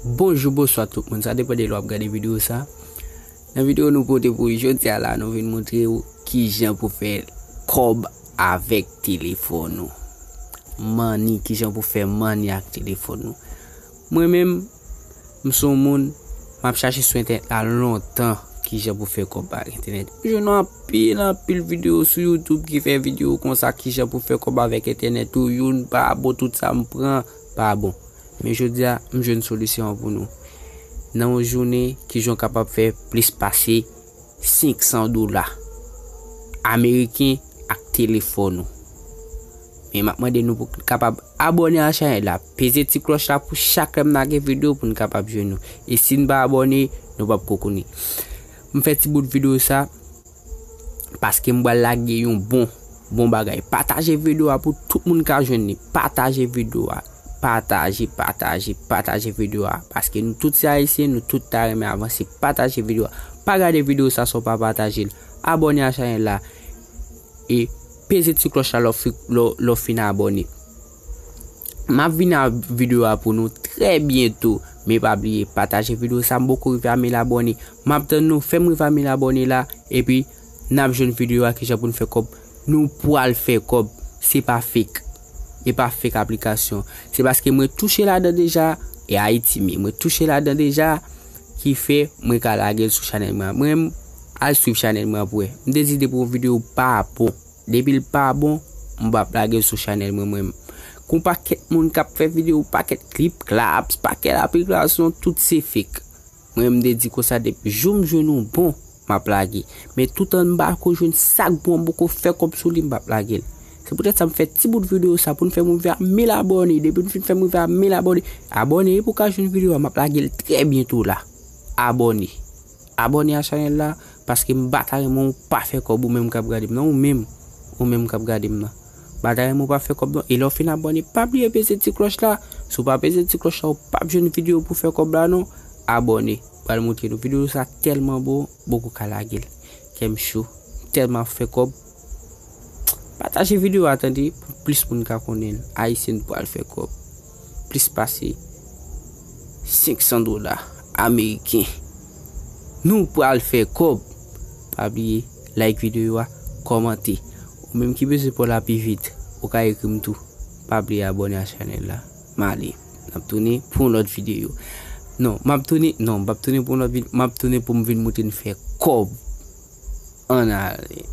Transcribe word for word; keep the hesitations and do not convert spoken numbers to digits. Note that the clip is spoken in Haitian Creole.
Bonjou, bonswa tout moun, sa depann de lè w ap gade videyo sa. Nan videyo nou pote pou jodi a la, nou vin montre w kijan pou fè kòb avèk telefòn ou. Money, kijan pou fè money ak telefòn ou. Mwen menm, m se yon moun, m ap chache sou entènèt la lontan kijan pou fè kòb ak entènèt. M jwenn anpil, anpil videyo sou YouTube ki fè videyo konsa kijan pou fè kòb avèk entènèt ou. Youn pa bon, tout sa m pran pa bon. Men jodi a, m jwenn solisyon an pou nou. Nan yon jounen, kijan w kapab fè plis pase senk san dola ameriken ak telefòn ou. Men m ap mande nou pou kapab abòne a chanèl la. Peze ti klòch la pou chak lè m lage videyo pou n kapab jwenn nou. E si n pa abòne, nou p ap ko konnen. M fè ti bout videyo sa paske m pral lage yon bon, bon bagay. Pataje videyo a pou tout moun ka jwenn li. Pataje videyo a. Pataje, pataje, pataje videyo a. Paske nou tout se Ayisyen, nou tout ta renmen avanse. Pataje videyo a. Pa gade videyo sa san w pa pataje l. Abòne a chanèl la. E peze ti klòch la lè w fi-, lè w, lè w fin abòne. M ap vin ak videyo a pou nou trè byento. Men pa bliye, pataje videyo sa, m poko rive a mil abòne. M ap tann nou, fè m rive a mil abòne la, epi n ap jwenn videyo a kijan pou n fè kòb. Nou pral fè kòb, se pa fake. E pa fake aplikasyon. Se paske mwen touche ladan deja, e Ayiti m ye. Mwen touche ladan deja, ki fè mwen ka lage l sou chanèl mwen an. Mwen menm, al swiv chanèl mwen an pou wè. M te di depi yon videyo pa bon. Depi l pa bon, m p ap lage l sou chanèl mwen, mwen menm. Gon pakèt moun k ap fè videyo, pakèt clip claps, pakèt aplikasyon, tout se fake. Mwen, m te di konsa, depi jou m jwenn yon bon, m ap lage. Men toutan m pa ko jwenn sa k bon, m poko fè kòb sou li, m p ap lage l. Se poutèt sa m fè ti bout videyo sa pou n fè m rive a mil abòne. Depi n fin fè m rive a mil abòne, abòne pou ka jwenn videyo a, m ap lage l trè byento la. Abòne. Abòne a chanèl la, paske m pa ta renmen w pa fè kòb ou menm k ap gade m nan, ou menm, ou menm k ap gade m nan. M pa ta renmen w pa fè kòb non. E lè w fin abòne, pa bliye peze ti klòch la. Si w pa peze ti klòch la, ou p ap jwenn videyo pou fè kòb la non. Abòne. Pral montre nou videyo sa tèlman bon, poko ka lage l. Kè m cho. Tèlman ap fè kòb. Pataje videyo a tande pou plis moun ka konnen l. Ayisyen pral fè kòb. Plis pase senk san dola ameriken. Nou pral fè kòb. Pa bliye like videyo a, kòmante. Ou menm ki bezwen pa w la pi vit, ou ka ekri m tou. Pa bliye abòne a chanèl la. M ale. N ap tounen pou yon lòt videyo. Non, m ap tounen, non, m p ap tounen pou yon lòt videyo. M ap tounen pou m vin montre n fè kòb ann ale.